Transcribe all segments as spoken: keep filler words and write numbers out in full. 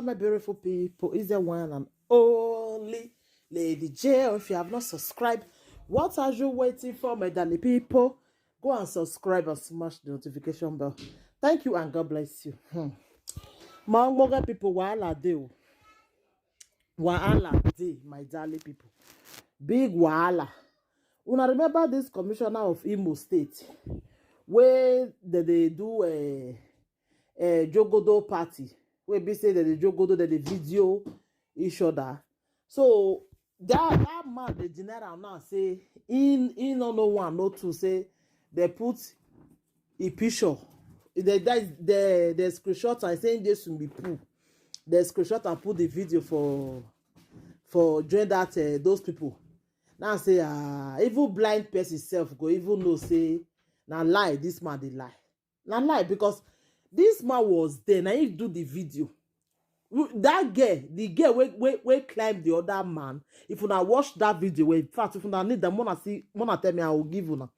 My beautiful people, is the one and only Lady J. If you have not subscribed, what are you waiting for, my darling people? Go and subscribe and smash the notification bell. Thank you and God bless you. Hmm. My Omoga people, wahala dey o. Wahala dey, my darling people. Big wahala. Una remember this commissioner of Imo State wey dem dey do a, a jogodo party, wey be say dem dey jogodo, dem dey video each other. So that, that man, the general, now say he, he no know one, no two, say they put a picture. The, that is the, the screenshot and saying this will be put. The screenshot and put the video for, for join that, uh, those people. Now say, ah, even blind person self go even know say na lie this man dey lie. Na lie, because this man was there, na him do the video. That girl, the girl wey, wey, wey climb the other man, if una watch that video, well, in fact, if una need am, una see, una tell me, I will give una.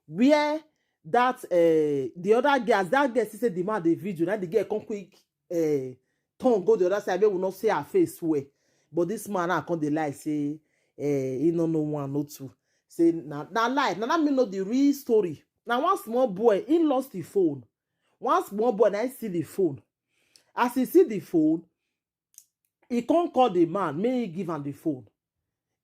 Where that, uh, the other girl, as that girl see say the man dey video, na the girl come quick, uh, turn go the other side, make we no see her face well. But this man now come dey lie say, eh, he no know one, no two. Say na, na lie. Na that me know the real story. Na one small boy, he lost the phone. One small boy, na he see the phone. As he see the phone, he come call the man, make he give am the phone.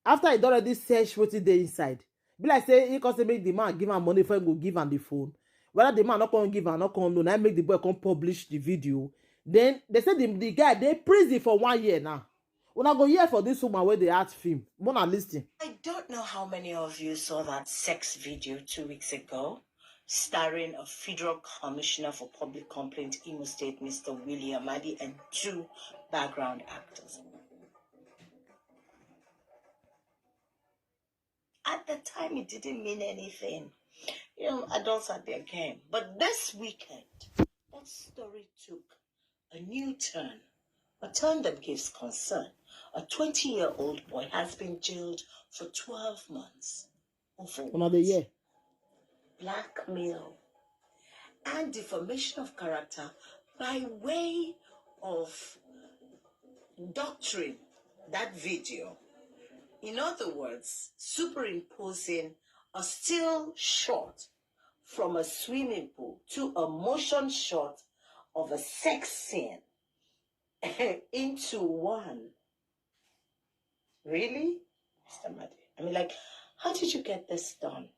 After he don already search wetin dey inside, be like say he come say make the man give am money before he go give am the phone. Whether the man no come give am, no come know, na him make the boy come publish the video. Then they say the, the guy dey prison for one year now. Una go hear for this woman wey dey act film. Una listen. I don't know how many of you saw that sex video two weeks ago, starring a federal commissioner for public complaint, Imo State, Mister Willie Amadi, and two background actors. At the time, it didn't mean anything. You know, adults are their game. But this weekend, that story took a new turn, a turn that gives concern. A twenty-year-old boy has been jailed for twelve months over what? Another year. Blackmail and defamation of character by way of doctoring that video. In other words, superimposing a still shot from a swimming pool to a motion shot of a sex scene into one. Really? Mister Madi, I mean, like, how did you get this done?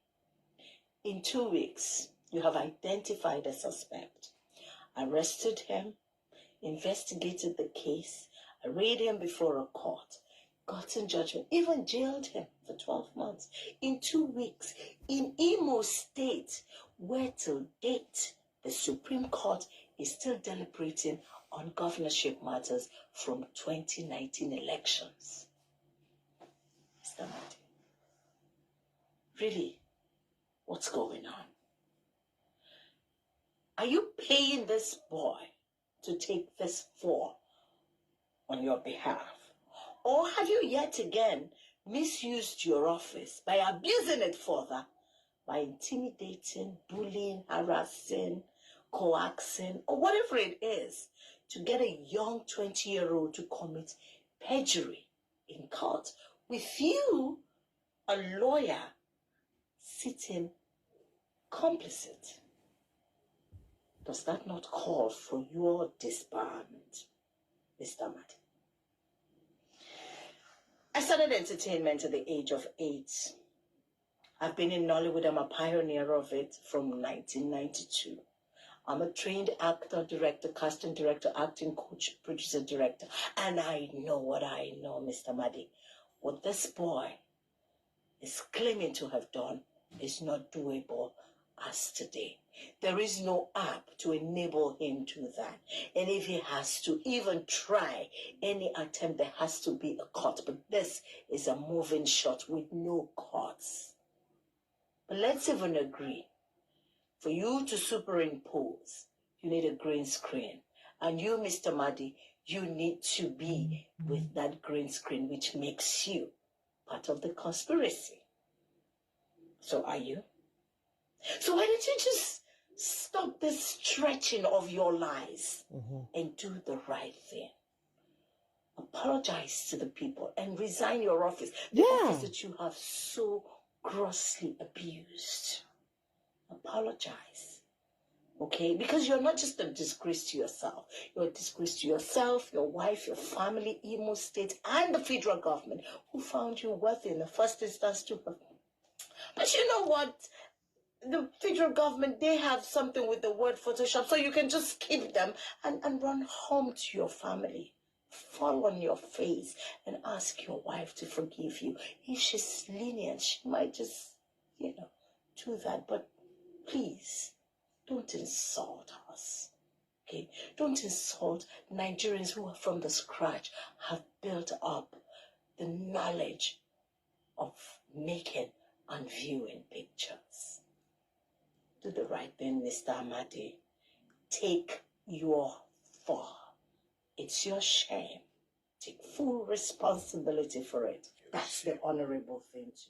In two weeks, you have identified a suspect, arrested him, investigated the case, arraigned him before a court, gotten judgment, even jailed him for twelve months. In two weeks, in Imo State, where till date, the Supreme Court is still deliberating on governorship matters from twenty nineteen elections. Mister Madi, really, what's going on? Are you paying this boy to take this fall on your behalf? Or have you yet again misused your office by abusing it further, by intimidating, bullying, harassing, coaxing, or whatever it is, to get a young twenty-year-old to commit perjury in court with you, a lawyer, sitting complicit? Does that not call for your disbarment, Mister Madi? I started entertainment at the age of eight. I've been in Nollywood. I'm a pioneer of it from nineteen ninety-two. I'm a trained actor, director, casting director, acting coach, producer, director, and I know what I know, Mister Madi. What this boy is claiming to have done is not doable as today. There is no app to enable him to do that. And if he has to even try any attempt, there has to be a cut. But this is a moving shot with no cuts. But let's even agree, for you to superimpose, you need a green screen. And you, Mister Madi, you need to be with that green screen, which makes you part of the conspiracy. So are you? So why don't you just stop this stretching of your lies, mm-hmm, and do the right thing? Apologize to the people and resign your office. The Yeah. office that you have so grossly abused. Apologize. Okay? Because you're not just a disgrace to yourself. You're a disgrace to yourself, your wife, your family, Imo State, and the federal government who found you worthy in the first instance to have. But you know what? The federal government, they have something with the word Photoshop, so you can just skip them and, and run home to your family. Fall on your face and ask your wife to forgive you. If she's lenient, she might just, you know, do that. But please, don't insult us. Okay? Don't insult Nigerians who are from the scratch, have built up the knowledge of making and viewing pictures. Do the right thing, Mister Amadi. Take your fall. It's your shame. Take full responsibility for it. That's the honorable thing to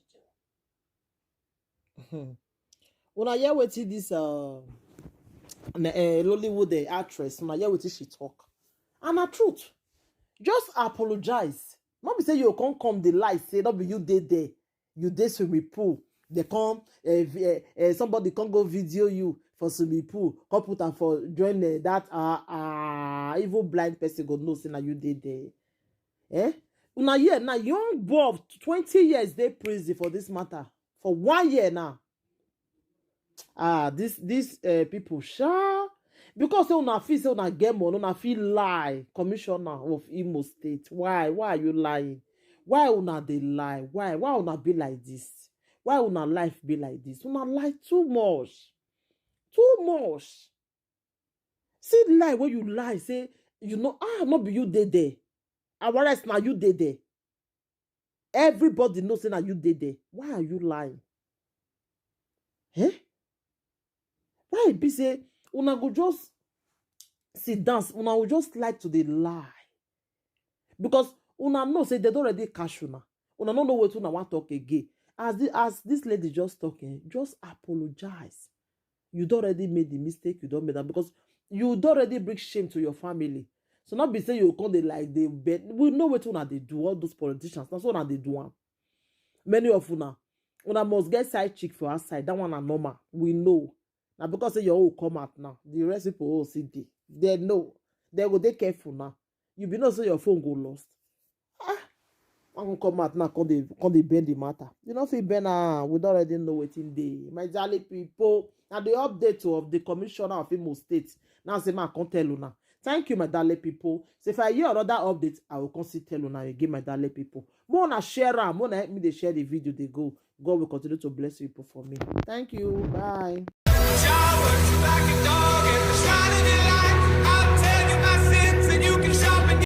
do. Una hear wetin this uh, na- eh, Lollywood eh, actress, una hear wetin she talk. And na truth. Just apologize. No be say you come come dey lie say no be you dey there. You dey swimming pool. They come, uh, uh, somebody come go video you for swimming pool. Come put am for join uh, that uh, uh, evil blind person go know say na you dey there. Eh? Una hear na young boy of twenty years dey prison for this matter. For one year now. Ah, this this uh, people sha, because say una feel say una get money, una fit lie. Commissioner of Imo State, why why are you lying? Why una dey lie? Why why una be like this? Why una life be like this? Una lie too much, too much. See lie wey you lie say you know ah no be you dey there. Our rest na you dey there. Everybody know say na you dey there. Why are you lying? Eh? Why e be say una go just sit down, una go just like to dey lie? Because una know say they don already catch una. Una no know wetin una wan talk again. As the, as this lady just talk, eh, just apologize. You don already made the mistake, you don make that because you don already bring shame to your family. So not be say you come dey like dey beg. We know wetin una dey do, all those politicians. Na so una dey do am. Many of una, una must get side chick for outside. That one na normal. We know. Na because say your own come out now. The rest people own still dey. They know. They go dey careful now. You be know say your phone go lost. Ah, I go come out now, come dey come dey bend the matter. You no fit bend am. We don already know wetin dey. My jolly people, na the update of the commissioner of Imo State. Now say ma come tell una. Thank you, my darling people. So if I hear another update, I will come still tell una again, my darling people. More una share am, more una help me dey share the video dey go. God will continue to bless you people for me. Thank you. Bye.